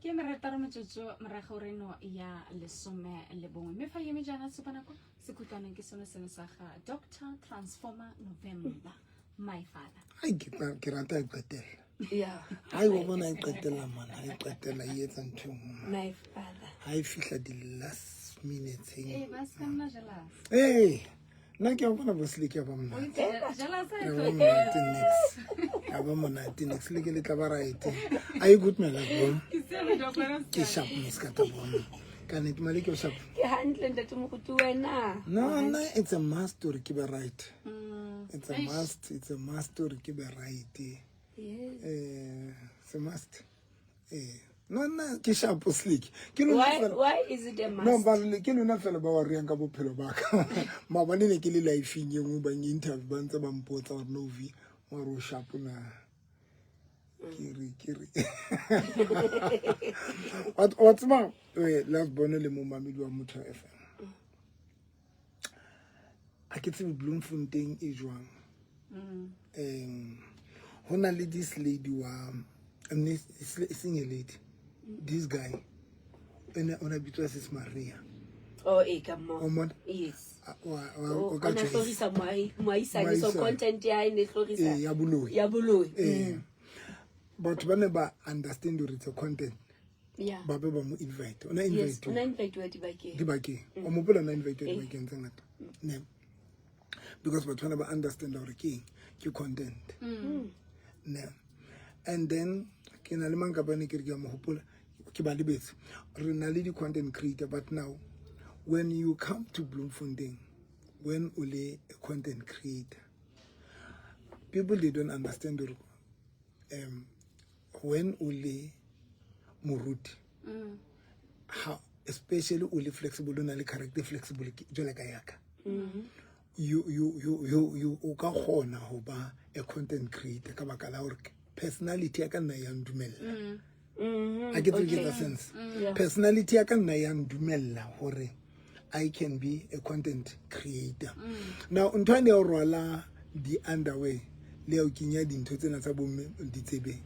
Ke merataro metsotso morago reno ya 11, mme fa eme jaana tshupanako sekhutlwaneng ke sone seno sa ga Dr Transformer November, My Father. Ai, ke rata e qetella. Ai, wa bona e qetella mana, ha e qetella e etsa ntho e nngwe. My Father. Ha e fihla di-last minuteseng. Ee, ba se ka nna jealous. Ee, nna ke a bona bosele ke a ba monate. Jealous. Ya ba monate nix, ya ba monate nix, le ke le tla ba right. Are you good, my love bone? Ke siame, Doc, wena o Ke siame? sharp mo ska ta bona ka nnete male ke o sharp. Ke hantle, ntate moruti, wena? No, nna it's a must hore ke be right. It's a must, it's a must hore ke be right. It's a must. No, nna ke sharp slick ke lona Why, fela. why is it a must? No, ba le ke lona fela ba wa riang ka bophelo ba ka. Maobane ne ke le lifeng e nngwe, bang interview, ba ntse ba mpotsa gore Novi wa re o sharp na. Ke re wa tseba, last bone le momamedi wa Motho FM, a ke tsebe Bloemfontein e jwang. Ho na le this lady wa mme e seng a lady, this guy ene o na bitswa Sis Maria. Oh, e ka mo. O mona? Yes. O ka O na Joyce. hlorisa moahisane, so Moahisane. content ya hae ne hlorisa. Ee, ya boloi. Ya boloi. Ee, batho ba ne ba understand hore it's a content. Ba be ba mo invite, o na invite O na invite wa dibakeng. Dibakeng, o mo pola na invite dibakeng tse ngata ne, because batho bana ba understand hore ke eng, ke content ne. And then ke na le mang kapa ne ke re ke a mo hopola, ke ba lebetse. Re na le di-content creator, but now when you come to Bloemfontein, when o le a content creator, people, they don't understand hore when o le moruti, ha especially o le flexible, o na le character flexible jwalo ka yaka, you o ka kgona ho ba a content creator ka baka la hore personality ya ka nna ya ndumella. A ke tsebe ke etsa sense. Personality ya ka nna ya ndumella hore I can be a content creator. Now ntho ane ya ho rwala di-underwear le ya ho kenya dintho tsena tsa bomme ditsebeng,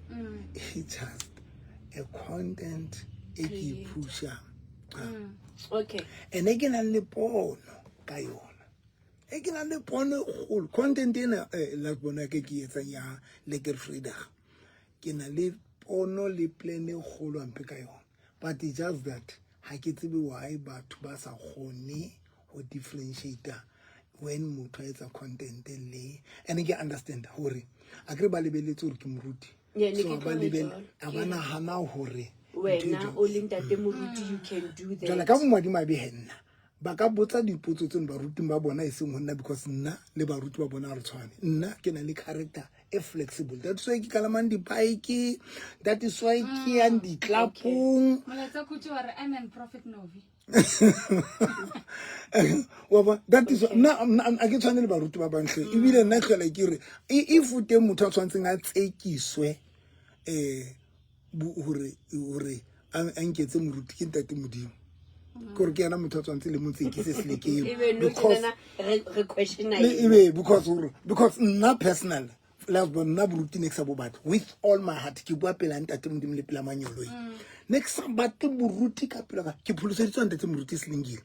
it's just a content e ke e pushang. Ene ke nang le pono ka yona, e ke nang le pono e kgolo content ena, la bona ke ke etsang ya Lekker Vrydag, ke na le pono le plan e kgolo hampe ka yona, but it's just that ha ke tsebe why batho ba sa kgone ho differentiate when motho a etsa content le and ke understand hore a kere ba lebeletse hore ke moruti. Yeah, ne So ke ba tlo re lebele jwalo. a ba nahana hore ntho e Wena jwalo. o le ntate moruti, you can do that. Jwale ka bomadimabe he, nna ba ka botsa dipotso tseno baruting ba bona, e seng ho nna, because nna le baruti ba bona ha re tshwane. Nna ke na le character e flexible, that's why ke kalamang di-bike, that is why ke yang ditlapong. Molaetsa khutso wa re amen, Prophet Novi. Wa bona, that is nna a ke tshwane le baruti ba banghle. Ebile nna tlhola ke re if o teng motho a tshwanetseng a tsekiswe hore a nketse moruti, ke ntate Modimo, ke gore ke yena motho a tshwanetse le mo tsekise selekeng. Ebe no Because tjenana re questiona le eng? Ebe because hore because nna personal la nna boruti ne ke sa bo batle with all my heart. Ke bua pela ntate Modimo le pela manyoloi, ne ke sa batle boruti ka pela ka. Ke pholoseditswe ntate moruti Selengile.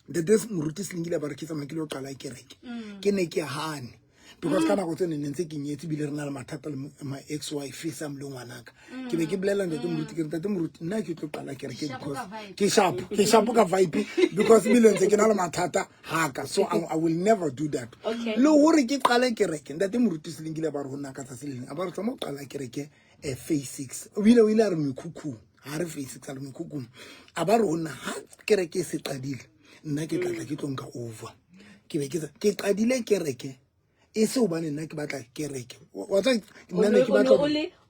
Ntate moruti Selengile ba re ke tsamaya ke le ho qala kereke, ke ne ke hane because ka nako tse ne ntse ke nyetse, ebile re na le mathata le my ex wife sam le ngwanaka. Ke be ke bolela ntate moruti, ke re, "Ntate moruti, nna ke tlo qala kereke Sharp because ka vibe. Ke sharp ka vibe because ebile ntse ke na le mathata haka, so I will never do that." Le hore ke qale kereke, ntate moruti Selengile ba re ho nna ka tsatsi le leng, a ba re tsamaya o qala kereke, phase six. O ile a re mekhukhung, ha re phase six, a re mekhukhung. A ba re ho nna ha kereke e se qadile, nna ke tlatla ke tlo nka over. Ke be ke ke qadile kereke e se hobane nna ke batla kereke. Wa tseba, nna ne ke O batla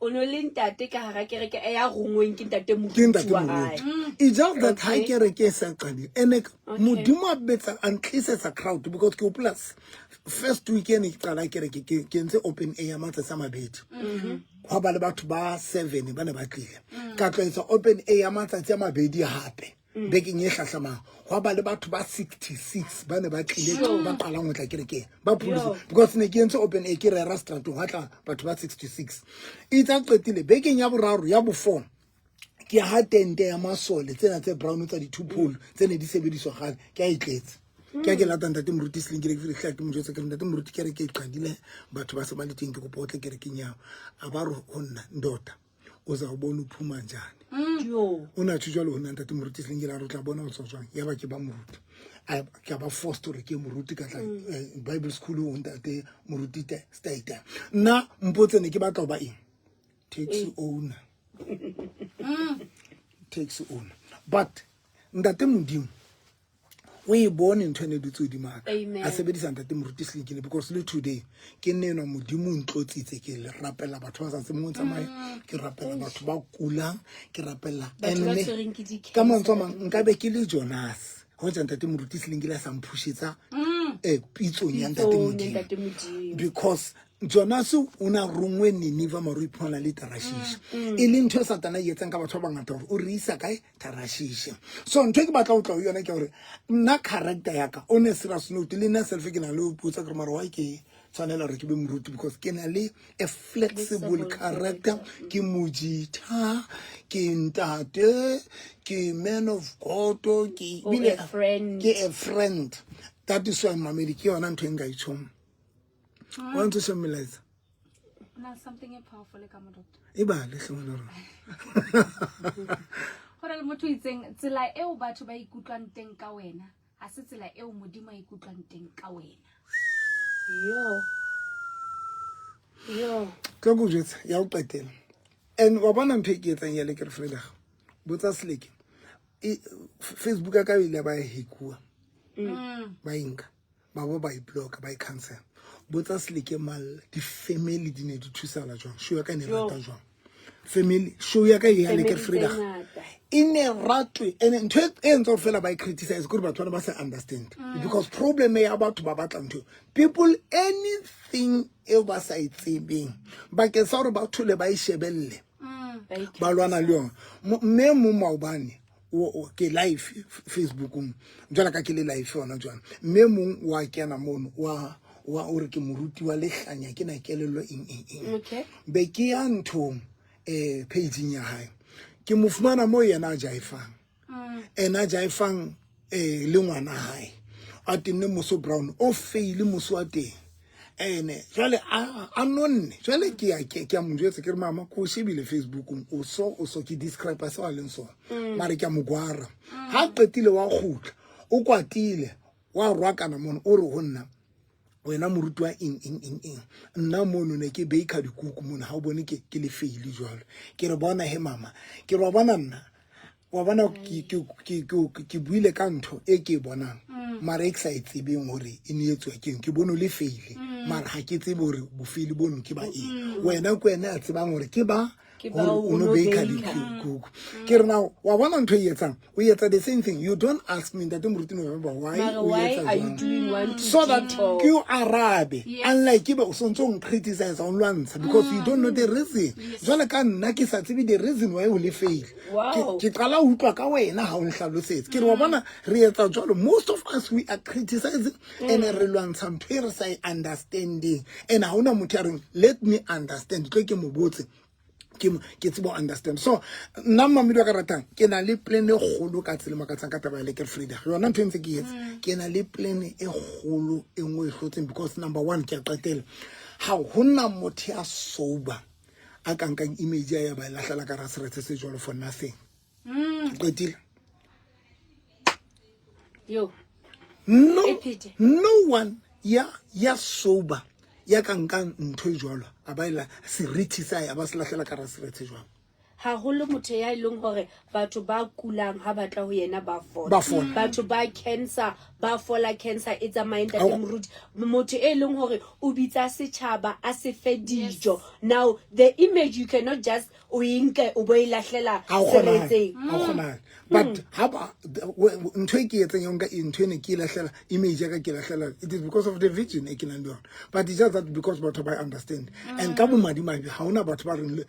o no le ntate ka hara kereke e ya rongweng ke ntate ke moruti ntate wa hae. moruti. It's just that ha kereke e sa qadile ene Modimo a betsa a ntlisetsa crowd, because ke hopola first weekend ke qala kereke, ke entse open air matsatsi a mabedi, hwa ba le batho ba seven ba ne ba tlile. Ka tlo etsa open air matsatsi a mabedi hape bekeng e hlahlamang, hwa ba le batho ba 66 ba ne ba tlile, ba qalang ho tla kerekeng ba pholosa, because ne ke entse open air, ke rera stratong, hwa tla batho ba 66. Itse a qetile bekeng ya boraro, ya bo-four. Ke ha tente ya masole tsena tse brown tsa di-two pole tse ne di sebediswa kgale, ke a e tletse. Ke a ke lata ntate moruti Seleng, ke le ke fihla ke mo jwetsa, ke re, ntate moruti, kereke e qadile, batho ba se ba le teng, ke kopa o tle kerekeng ya hao. A ba re ho nna, ndota, o za o bone o phuma njani. O ne a tjho jwalo ho nna ntate moruti Seleng, ke la re o tla bona o tswa jwang. Ya ba ke ba moruti, ke a ba forced hore ke moruti, ka tla Bible school ho ntate moruti Staita. Nna mpotse ne ke batla ho ba eng? Taxi owner. Taxi owner. But ntate Modimo o e bone ntho e ne dutse hodimo ha ka. Amen. A sebedisa ntate moruti Selekile, because le today ke nne enwa Modimo o ntlotsitse, ke le rapella batho ba sa tsebeng ho tsamaya, ke rapella batho ba kulang, ke rapella Batho ba and tshwereng ke di-cancer. Ka mantswe a mang, nka be ke le Jonas ho tsa ntate moruti Selekile a sa mphušetsa pitsong ya ntate Pitsong ya Modimo. ntate Modimo. Because Jonas o na rongwe Niniva, maro iphumana le Tarashisha, e leng ntho e Satana e etsang ka batho ba bangata, hore o re isa kae? Tarashisha. So ntho e ke batla ho tla ho yona ke hore nna character ya ka, on a serious note, le nna self ke na le ho ipotsa ke re, mara why ke tshwanela hore ke be moruti? Because ke na le a flexible Flexible character. Ke mojitha, ke ntate, ke man of God, ke O ebile a friend. Ke a friend. That is why, mamedi, ke yona ntho e nka itjhong wa ntse se melaetsa. Na something e powerful ka mo, doctor. E bale hle, ngwana rona. Go na le motho o itseng, tsela eo batho ba ikutlwang teng ka wena ha se tsela eo Modimo a ikutlwang teng ka wena. Yo. Yo. Tlo ko jwetsa ya ho qetela, and wa bona ntho e ke etsang ya le ke re Fredag, botsa Seleke, Facebook ya ka e ile ba e hackuwa, ba e nka, ba bo ba e blocka, ba e cancel. Botsa Seleke mal, di-family di ne di thusala jwang, show ya ka e ne Yo. rata jwang family, show ya ka e ya le ke re Family tse Fredag ngata. E ne ratwe. And ntho e entse hore fela ba e criticize ke gore batho bana ba sa understand, because problem ya batho ba batla ntho, people, anything eo ba sa e tsebeng, bakeng sa hore ba thole ba e shebelle, Ba ba lwana le yona. Mme mo maobane ke live Facebookong jwale ka ke le live yona jwana, mme mong wa kena mono wa o re ke moruti wa lehlanya, ke na kelello eng eng eng. Be ke ya nthong, pageng ya hae, ke mo fumana mo yena a jaefang, ena a jaefang le ngwana hae a tenne moso brown o feile moso wa teng, ene jwale a nonne. Jwale ke ya mo jwetsa, ke re, mama, ko o shebile Facebookong, o so ke describe seo a leng sona, mare ke a mo gwara. Ha qetile wa kgutla, o kwatile, wa rwakana mono, o re ho nna, wena moruti wa eng eng eng eng, nna mono ne ke baker dikuku mono, ha o bone ke le feile jwalo. Ke re, bona he mama, ke re, wa bona nna, wa bona ke buile ka ntho e ke e bonang, mara e ke sa e tsebeng hore e ne etsuwa ke eng. Ke bone o le feile, mara ha ke tsebe hore bofeile bono ke ba eng. Wena ke wena ya tsebang hore ke ba Ke ba hore o o no no baker baker. dikuku. Ke re, now wa bona ntho e etsang, o etsa the same thing. You don't ask me, ntate moruti November, why Mara o why etsa are you jwang? doing one, two, So three, that four? ke o arabe. Unlike ebe o sontso o criticize, o lwantsha, because you don't know the reason. Jwale ka nna ke sa tsebe the reason why o le fail. Ke qala ho utlwa ka wena ha o nhlalosetse. Ke re, wa bona, re etsa jwalo. Most of us, we are criticizing and re lwantsha ntho e re sa e understanding, and ha hona motho ya reng, let me understand, tlo ke mo botse, ke tsebe ho understand. So nna, mamedi wa ka ratang, ke na le plan e kgolo ka tsela e makatsang ka taba ya Lekker Vrydag. Yona ntho e ntse ke etse, ke na le plan e kgolo e nngwe e hlotseng, because number one, ke a qetela, ha hona motho ya sober a ka nkang image ya ba e lahlela ka ra seretse se jwalo for nothing. Ke qetile. Yo. No. E phete. No one ya sober ya ka nkang ntho e jwalo, a ba ela seriti sa ya ba se lahlela ka ra seretse jwalo. Haholo motho ya e leng hore batho ba kulang ha batla ho yena ba fola. Ba fola. Batho ba cancer ba fola, cancer e tsamaye, ntate Ao. moruti. Motho e leng hore o bitsa setjhaba a se fe dijo. Now the image, you cannot just o e nke o bo e lahlela Ha o kgonahale. seretseng. Ha o kgonahale, but ha ba ntho e ke etseng ya nka ntho ene ke e lahlela, image ya ka ke e lahlela, it is because of the vision e ke nang le yona, but it's just that because batho ba e understand, and ka bomadimabe ha hona batho ba reng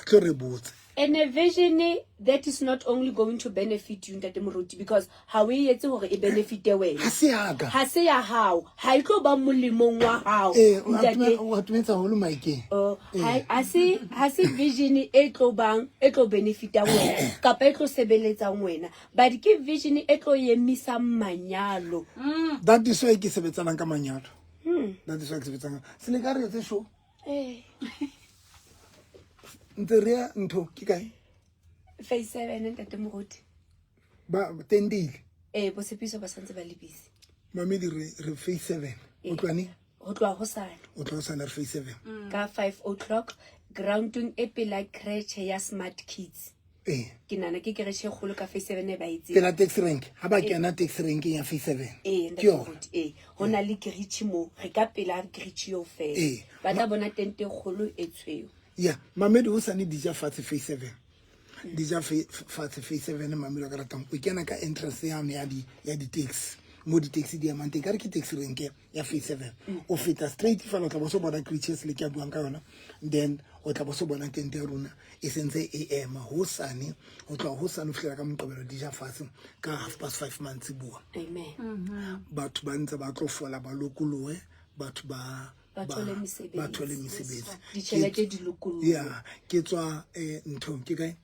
tlo re botse. And a vision that is not only going to benefit you, Ntate Moruti, because ha o e etse hore e benefite wena. Ha se ya ka. Ha se ya hao. Ha e tlo ba molemong wa hao. Ee, o Ntate. o atumetsa haholo maikeng. Oh, ha se vision e tlo bang, e tlo benefitang wena, kapa e tlo sebeletsang wena. But ke vision e tlo emisang manyalo. That is why ke sebetsanang ka manyalo. That is why ke sebetsanang. Se le ka re etse show. Ntse re ya ntho ke kae? Phase 7 Ntate Moruti. Ba tendile. Bo Tshepiso ba santse ba le busy. Mamedi re phase 7. O tloha neng? Ho tloha hosane. O tloha hosane re phase 7. Ka 5 o'clock groundong e pela creche ya Smart Kids. Ke nahana ke creche e kgolo ka phase 7 e ba e tsebang. Pela taxi rank. Ha ba kena taxi rankeng ya phase 7. Ntate Ke yona. Moruti, Ho na le creche moo, re ka pela creche eo fela. Ba tla bona tente e kgolo e tshweu. Yeah, mamedi ho sane dija fatshe phase 7. Dija fatshe phase 7 mamedi wa ka ratang. O kena ka entrance yane ya di, ya di taxi. Mo di taxi di emang teng. Ka re ke taxi rank ya phase 7. O feta straight fela o tla bo so bona creatures le ke a buang ka yona. Then o tla bo so bona tente ya rona e sentse e ema hosane, ho tloha hosane ho fihlela ka Moqebelo dija fatshe ka 5:30 mantsiboa. Amen. Batho ba ntse ba tlo fola ba lokolohe, batho ba Ba thole mesebetsi. ba thole mesebetsi. Ditjhelete di lokolohe. Yeah, ke tswa nthong ke kae?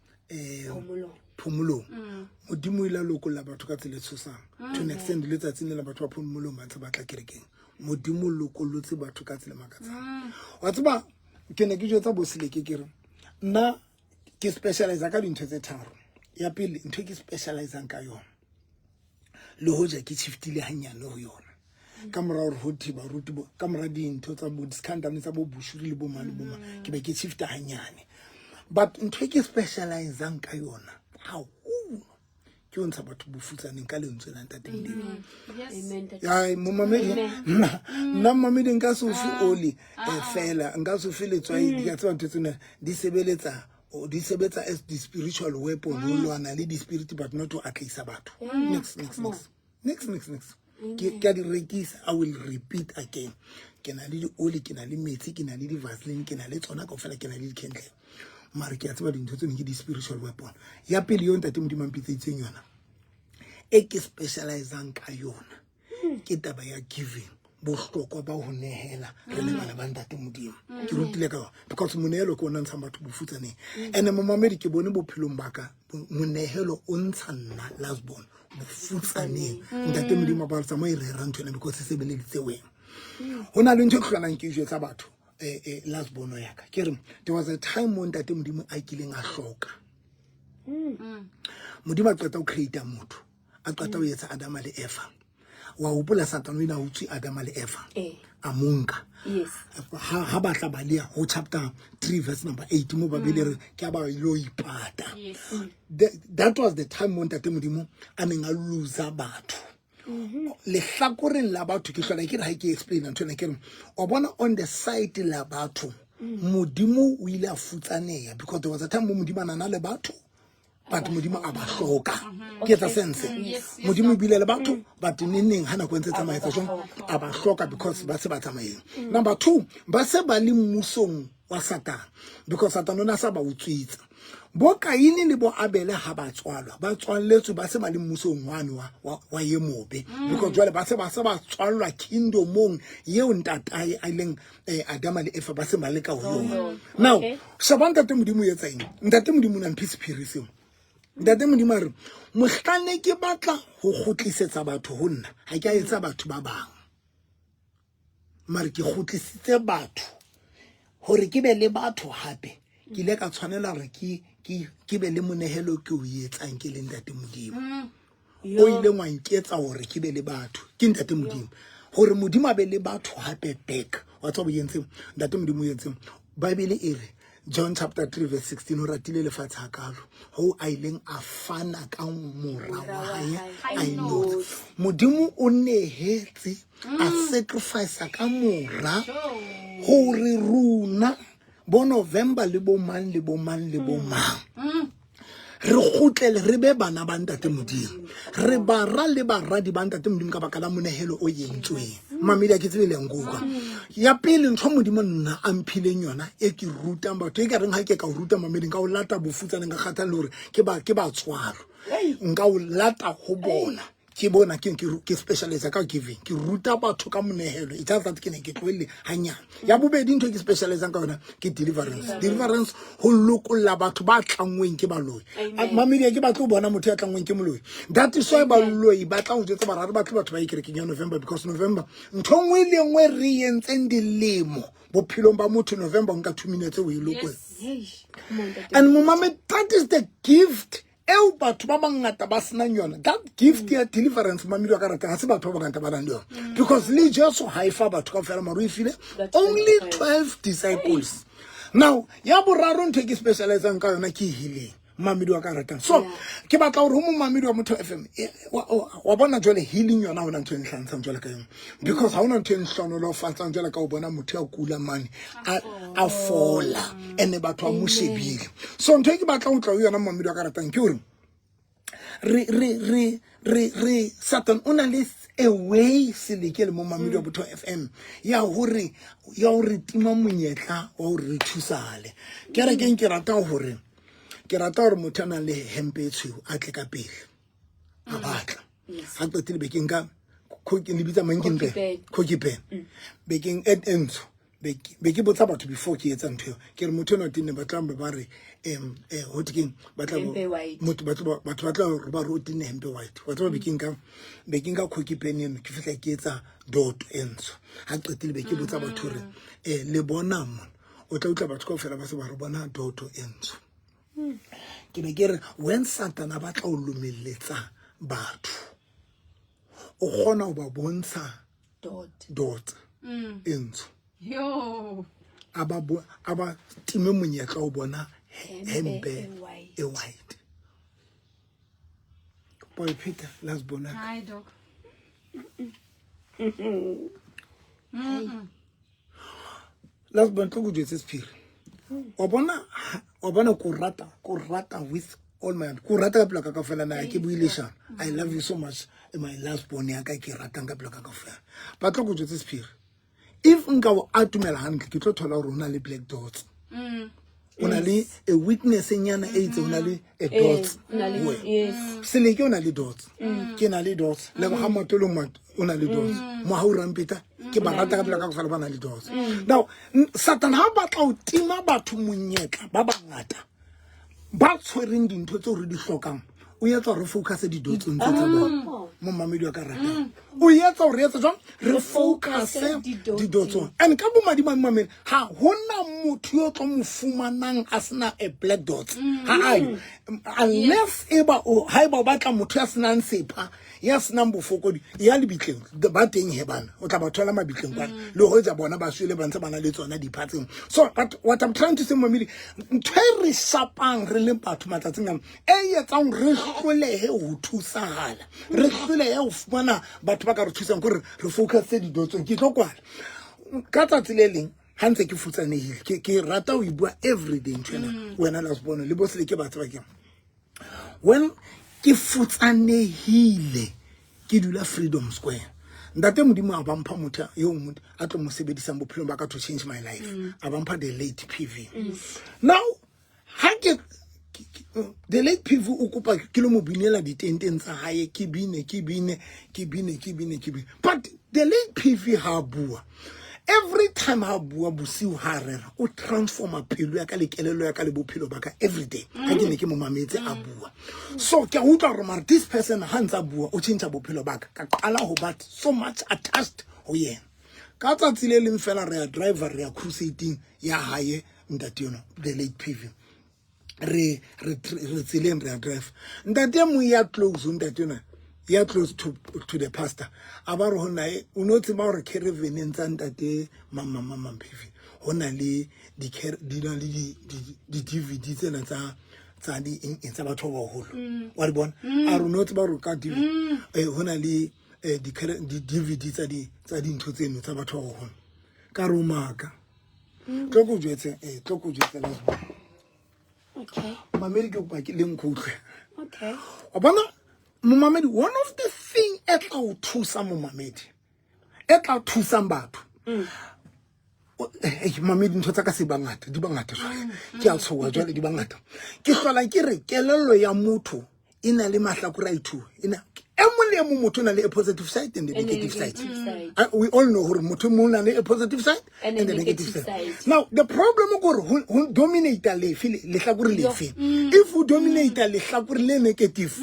Phomolong. Phomolong. Modimo o ile a lokolla batho ka tsela e tshosang. To an extent letsatsing lena batho ba Phomolong ba ntse ba tla kerekeng. Modimo o lokollotse batho ka tsela e makatsang. Wa tseba ke ne ke jwetsa bo Seleke ke re nna ke specialize ka dintho tse tharo. Ya pele ntho e ke specializang ka yona le hoja ke shiftile hanyane ho yona. Ka mora hore ho thwe baruti bo, ka mora dintho tsa bo di-scandal tsa bo Bushiri le bo mang le bo mang, ke be ke shifta hanyane. But ntho e ke specializang ka yona haholo ke ho ntsha batho bofutsaneng ka lentswe la Ntate Modimo. Yes. Amen, Ntate. Ai, momamedi, nna momamedi nka se o fe oli, fela, nka se o fe letswai, di ka tseba ntho tsena, di sebeletsa, o, di sebetsa as the spiritual weapon, ho lwana le di-spirit, but not ho atlehisa batho. Next, next, next. Next, next, next. Ke a di rekisa, I will repeat again. Ke na le di-oli, ke na le metsi, ke na le di-vaseline, ke na le tsona kaofela, ke na le di-candle. Mara ke a tseba dintho tseno ke di-spiritual weapon. Ya pele eo Ntate Modimo a mpitseditseng yona, e ke specializang ka yona, ke taba ya giving. Bohlokwa ba ho nehela re le bana ba Ntate Modimo. Ke rutile ka yona because monehelo ke ona ntshang batho bofutsaneng. And momamedi ke bone bophelong ba ka, monehelo o ntsha nna last born bofutsaneng. Ntate Modimo a ba re tsamaya e rera ntho ena because e sebeleditse wena. Ho na le ntho e hlolang ke jwetsa batho, last born ya ka. Ke re there was a time mo Ntate Modimo a kileng a hloka. Modimo a qeta ho create motho, a qeta ho etsa Adama le Eva. Wa hopola Satane o ile a utswe Adama le Eva. A mo nka. Ha ba tla baleha ho chapter 3 verse number 8 mo ba bile re ke a ba ilo ipata. That was the time mo Ntate Modimo a neng a lose batho. Lehlakoreng la batho ke hlola ke re ha ke explain ntho ena ke re o bona on the side la batho Modimo o ile a futsaneha because there was a time mo Modimo a nana le batho but Modimo a ba hloka. Ke etsa sense. Yes, yes, Modimo o bile le batho but neneng ha nako e ntse e tsamaya etsa jwang? A ba hloka because ba se ba tsamaeng. Number 2, ba se ba le mmusong wa Satan because Satan o ne a sa ba utswitsa. Bo Kaine le bo Abele ha ba tswalwa, ba tswalletswe ba se ba le mmusong wane wa ye mobe. Because jwale ba se ba se ba tswallwa kingdomong eo ntatae a ileng, Adama le Eva ba se ba le ka ho yona. Now, sheba Ntate Modimo o etsa eng? Ntate Modimo o na mphe sephiri seo. Ntate Modimo a re, mohlane ke batla ho kgutlisetsa batho ho nna, ha ke a etsa batho ba bang. Mare ke kgutlisitse batho hore ke be le batho hape. Ke ile ka tshwanela hore ke be le monehelo ke o etsang ke le Ntate Modimo. O ileng wa nketsa hore ke be le batho. Ke Ntate Modimo. Hore Modimo a be le batho hape back. Wa tseba o entseng? Ntate Modimo o entseng? Bible e re John chapter 3 verse 16, o ratile lefatshe hakalo ho a ileng a fana ka mora wa hae a inotse. Modimo o nehetse a sacrifice ka mora hore rona bo November le bo mang le bo mang le bo mang. Re kgutlele re be bana ba Ntate Modimo. Re bara le baradi ba Ntate Modimo ka baka la monehelo o entsweng. Mamedi a ke tsebe le nkutlwa. Ya pele ntho Modimo nna a mphileng yona e ke rutang batho e ka reng ha ke ka o ruta mamedi nka o lata bofutsaneng ka kgathalle hore ke ba ke batswalo. Nka o lata ho bona. Ke bona ke ke ke specialize ka giving. Ke ruta batho ka monehelo. It's just that ke ne ke tlohelle hanyane. Ya bobedi ntho e ke specializang ka yona ke deliverance. Deliverance ho lokolla batho ba tlangweng ke baloi. Mamedi ke batlo bona motho ya tlangweng ke moloi. That is why baloi ba tla ho jwetsa ba re batle batho ba ye kerekeng ya November, because November ntho nngwe le nngwe re entseng dilemo bophelong ba motho, November o nka 2 minutes o e lokolla. And momame, that is the gift eo batho ba bangata ba senang yona, that gift ya deliverance. Mamedi wa ka rata, ga se batho ba bangata ba nang le yona, because le Jesu ha e fa batho kaofela, maro e file only 12 disciples. Now ya boraro ntho e ke specializang ka yona ke healing, mamedi wa ka ratang. So ke batla gore ho momamedi wa Motho FM wa bona jwale healing yona, hona ntho e nhlantshang jwale ka yona, because ha hona ntho e nhlonolofatsang jwale ka ho bona motho ya kula mane a fola and batho ba mo shebile. So ntho e ke batlang ho tla ho yona, momamedi wa ka ratang, ke hore re re re re re Satan o na le a way seleke le momamedi wa Botho FM ya hore tima monyetla wa hore re thusale kerekeng. Ke rata hore motho a nang le hempe e tshweu a tle ka pele a batla ha qetile bekeng ka le bitsa mang ke pen. Cocky pen bekeng e ntsho. Be ke botsa batho before ke etsa ntho eo, ke re motho enwa tenne ba tla ba re ho thwe keng, ba tla Hempe white. Motho batho ba tla re ba re o tenne hempe white wa tseba. Be ke nka cocky pen eno, ke fihla ke etsa dot e ntsho. Ha qetile be ke botsa batho hore le bona mona, o tla utlwa batho kaofela ba se ba re bona doto e ntsho. Ke be ke re when Satan a batla ho lomelletsa batho, o kgona ho ba bontsha dot dot e ntsho. Yo. A ba time monyetla o bona hempe hempe e white. E white. Boy Peter last bona. Hi, Doc. Last bona, tlo go jwetse sephiri. Wa bona ko rata with all my heart, ko rata ka pelo ka kaofela. Na ke buile shano? I love you so much, my last born ya ka, ke ratang ka pelo ka kaofela. Ba tlo go jwetse sephiri, if nka o atumela hantle, ke tlo thola hore o na le black dots, o na le a weakness nyana e itse, o na le a dots. O na le- Wena. Seleke o na le dots, ke na le dots, leboga matolo o na le dots, mohau rampeta ke ba rata ka pela ka kofela, ba na le dots. Now Satan ha batla ho tima batho monyetla ba bangata ba tshwereng dintho tseo re di hlokang, o etsa hore re focus didotsong tse tsa bona. Momamedi wa ka ratang, o etsa hore etsa jwang? Re focuse didotsong. Didotsong. And ka bomadimabe, mamedi, ha hona motho yo tlo mo fumanang a sena a black dots, ha ayo, unless eba o haeba o batla motho ya senang sepha, ya senang bofokodi, ya lebitleng ba teng he bana, o tla ba thola mabitleng kwana, le hoja bona ba shwele ba ntse ba na le tsona diphatseng. So but what I'm trying to say, mamedi, ntho e re shapang re le batho matsatsing ana e etsang re hlolehe ho thusahala, re hlolehe ho fumana batho ba ka re thusang, kore re focus didotsong. Ke tlo kwala ka tsatsi le leng ha ntse ke futsanehile, ke rata ho e bua everyday ntho ena. Wena la se bona le bosele ke ba tseba ke when ke futsanehile, ke dula Freedom Square. Ntate Modimo a ba mpha motho yo motho a tlo mo sebedisang bophelong ba ka to change my life, a ba mpha the late PV. Now ha ke the late PV o kopa ke lo mo binela ditenteng tsa hae, ke bine, ke bine, ke bine, ke bine, ke bine. But the late PV ha bua, every time ha bua bosiu, ha rera, o transforma pelo ya ka le kelello ya ka le bophelo ba ka every day. Ha ke ne ke mo mametse a bua, so ke a utlwa hore mara this person ha ntsa bua o change bophelo ba ka. Ka qala ho ba so much attached ho yena. Ka tsatsi le leng fela re ya driver, re ya crusading ya hae, ntate yona the late PV, re tseleng re ya drive, ntate e mong ya close, ntate yona ya close to the pastor, a ba re ho nna, o no tseba hore caravaneng tsa ntate mama mama PV ho na le di di na le di DVD tsena tsa di eng eng tsa batho ba baholo wa di bona. A re o no tseba hore ka ho na le di DVD tsa dintho tseno tsa batho ba baholo. Ka re o maka, tlo ko jwetse, tlo ko jwetse last one. Okay. Mamedi ke kopa ke le nkutlwe. Okay. Wa bona momamedi, one of the thing e tla o thusa momamedi, e tla thusang batho. Ei, mamedi ntho tsa ka se bangata, di bangata jwale. Ke a tshoha jwale di bangata. Ke hlola ke re kelello ya motho e na le mahlakore a i-two. E na e mong le e mong motho o na le a positive side and a And a negative side. negative side. We all know hore motho e mong o na le a positive side And and a a negative negative side. side. Now the problem ke hore ho dominate lefe lehlakore lefe. If o dominate lehlakore le negative,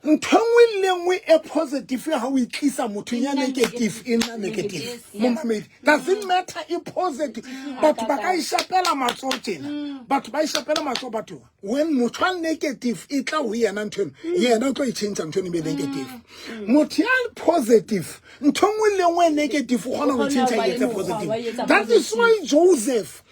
ntho e nngwe le nngwe e positive ha o e tlisa mothong ya negative, e nna negative. Momamedi, doesn't matter e positive. Batho ba ka e shapela matsoho tjena. Batho ba e shapela matsoho batho. When motho a negative e tla ho yena ntho eno, yena o tlo e change ntho eno e be negative. Motho ya positive, ntho nngwe le nngwe e negative o kgona ho O kgona change ho ba e etse le mokgwa, positive. wa etsa That is positive. why Joseph,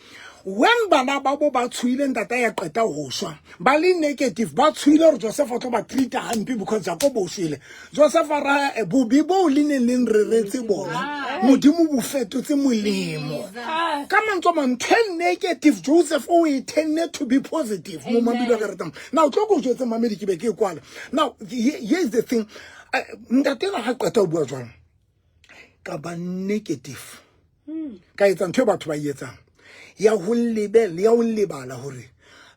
when bana ba bo ba tshohile ntata ya qeta ho shwa, ba le negative, ba tshohile hore Joseph o tlo ba treat hampe because Jacob o shwele. Joseph a raya, bobe boo le neng le nreretse bona, Modimo bo fetotse molemo. Ka mantswe a mang, ntho e negative Joseph o e turned to be positive. Mo mamedi wa ka ratang. Now, tlo ko jwetse mamedi ke be ke e kwala. Now, here is the thing. Ntate enwa ha qeta ho bua jwalo, ka ba negative. Ka etsa ntho e batho ba e etsang. Ya ho lebella, ya ho lebala hore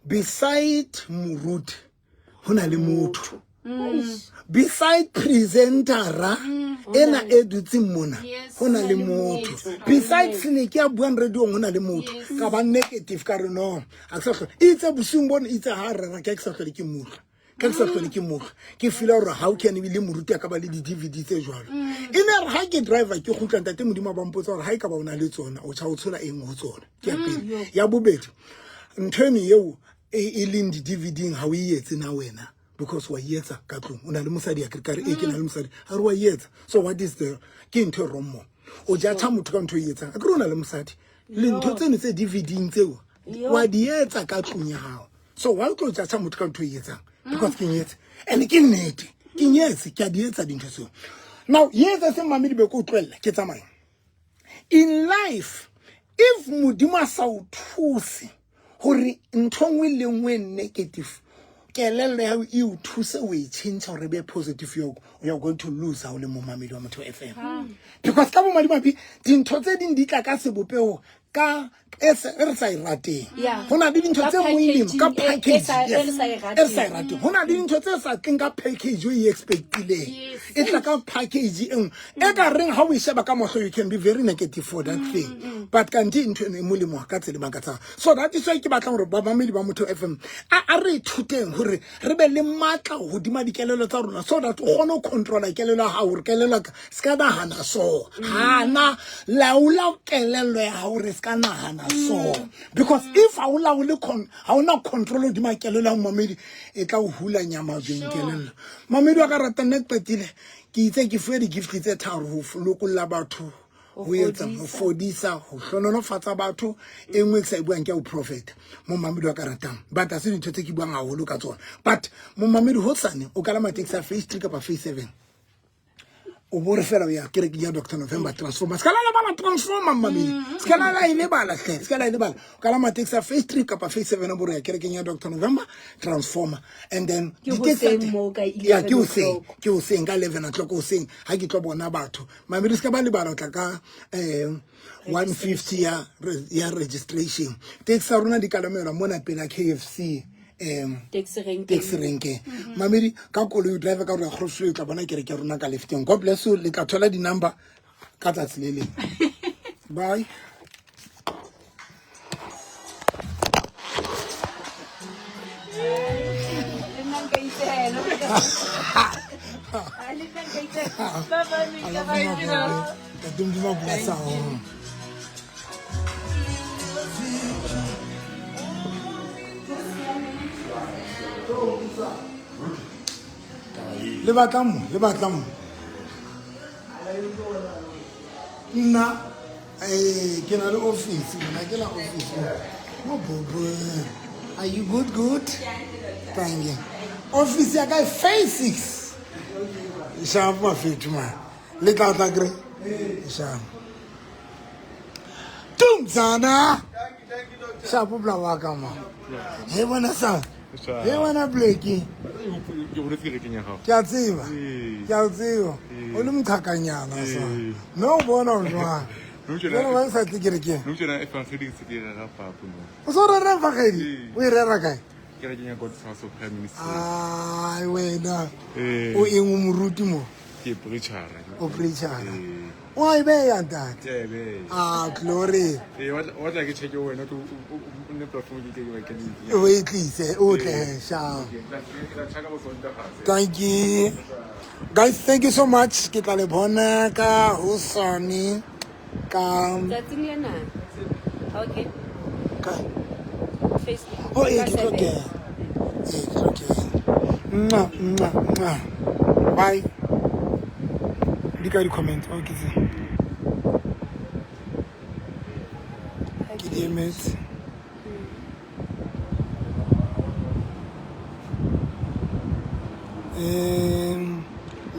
beside moruti ho na le motho. Beside presentera ena e dutseng mona, ho na le motho. Beside Seneke ya buang radio-ong, ho na le motho. Ka ba negative ka re no, ha ke sa hlola. Itse bosiung bona, itse ha rera, ke ha ke sa hlole ke mo utlwa. Ka ke sa hlole ke mo utlwa. Ke feel-a hore how can le moruti a ka ba le di-D V D tse jwalo. E ne re ha ke driver ke kgutla, ntate Modimo a ba mpotsa hore ha e ka ba o na le tsona, o tjha o tshola eng ho tsona. Ke ya pele. Ya bobedi, ntho eno eo e leng di-D V D-ing ha o e etse na wena, because wa e etsa ka tlung. O na le mosadi, a ke re, e ke na le mosadi. A re wa e etsa. So what is the, ke ntho e wrong mo. O judge motho ka ntho e etsang. A ke re o na le mosadi. Le ntho tseno tse D V D-ing tseo, wa di etsa ka tlung ya hao. So why o tlo judge motho ka ntho e etsang? Because ke nyetse. And ke nnete. Ke nyetse, ke a di etsa dintho tseo. Now, ye etsa se mamedi be ke o tlohella, ke tsamaya. In life, if Modimo a sa o thuse hore ntho nngwe le nngwe negative, kelello ya hao e o thuse o e change hore e be positive, you are going to lose ha o le momamedi wa Motho FM. Because ka bomadimabe, dintho tse ding di tla ka sebopeho ka e e re sa e rateng. Ho na le dintho Ka tse molemo ka packaging e package, e yes. re sa e E re sa e rateng. rateng. Ho na le dintho tse sa tleng ka package o e expect-ileng. E tla ka package e nngwe. E ka reng ha o e sheba ka mahlo, you can be very negative for that thing. But kante ntho eno e molemo ka tsela e makatsang. So that is why ke batlang hore bamamedi ba Motho FM, a re ithuteng hore re be le matla hodima dikelello tsa rona, so that o kgone ho controla kelello ya hao, hore kelello ya ka se ka nahana so. Hana laola kelello ya hao hore se ka nahana so. Because if ha o laole ha ona control hodima kelello ya momamedi, e tla o hula nyama jweng kelello. Mamedi wa ka ratang, nna ke qetile, ke itse ke fuwe di-gift tse tharo ho lokolla batho, ho etsa, ho fodisa, ho hlohonolofatsa batho. E nngwe ke sa e buang ke ya ho prophet. Momamedi wa ka ratang, but ha se dintho tse ke buang haholo ka tsona. But momamedi, hosane o kalama taxi ya phase 3 kapa phase 7, o bo re fela o ya kerekeng ya Doctor November Transformer. Se ka la lebala Transformer, mmamedi. Se ka la la e lebala hle, se ka la e lebala. O kalama taxi ya phase 3 kapa phase 7, o bo re ya kerekeng ya Doctor November Transformer. And then Ke di-taxi tsa hoseng teng. moo ka Ya, ke eleven hoseng, o'clock. ke hoseng ka 11 o'clock hoseng ha ke tlo bona batho. Mamedi, se ka ba lebala o tla ka 150 ya registration. Taxi tsa rona di kalamelwa mona pela KFC, Taxi rank. Taxi rank. Mamedi, ka koloi o drive ka hore kgotso, o tla bona kereke ya rona ka lefteng. God bless you. Le tla thola di-number ka tsatsi le leng. Bye. Le nna nka itshehela. Le nna nka itshehela. Bye bye, Mika. Bye, Mika. Ntate Modimo a bless haholo. Le batlang mo, le batlang mo. Nna, ke na le office, nna ke na office. Mo bobo. Are you good, good? Thank you. Office ya ka e phase 6. Sharp mafethu man. Le tla tla kry. Sharp. Tumzana. Shapo bla wa ka ma. He bona sa. He wena Blackie. Ke boletse kerekeng ya gago. Ke a tseba. Ee. Ke a tseba. Ee. O le mothakanyana sa. Ee. Mme o bona o jwang? Nou tjena- Jwale wa sa tle kerekeng. Nou tjena efangedi ke se ke e rera papo no. O so rera efangedi? Ee. O e rera kae? Kerekeng ya God's House of Prayer Ministry. Ai wena. Ee. O eng o moruti mo? Ke preachera. O preachera. Ee. O a e beya ntate. Ke a e beya. Ah, glory. Ee, wa tla- wa tla ke check wena o o nne platform ke ke ke ke. O e tlise, o tle sha. Ke tla ke tla check bo Sontaga. Thank you. Guys, thank you so much. Ke tla le bona ka hosane ka Tsatsing lena. Okay. ka Facebook. Oh, ee, Ka ke tlo seven. kena. Ee, ke tlo kena. Mwah, mwah, mwah. Bye. Di ka di-comment. Oh, ke tse. Ke di emetse.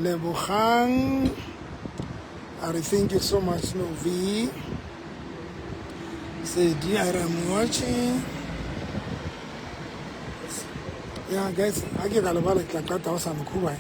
Lebogang a re thank you so much Novi. Sedi a re I'm watching. Yeah guys, ha ke ka lebala ke tla qeta ho sa mokhuba.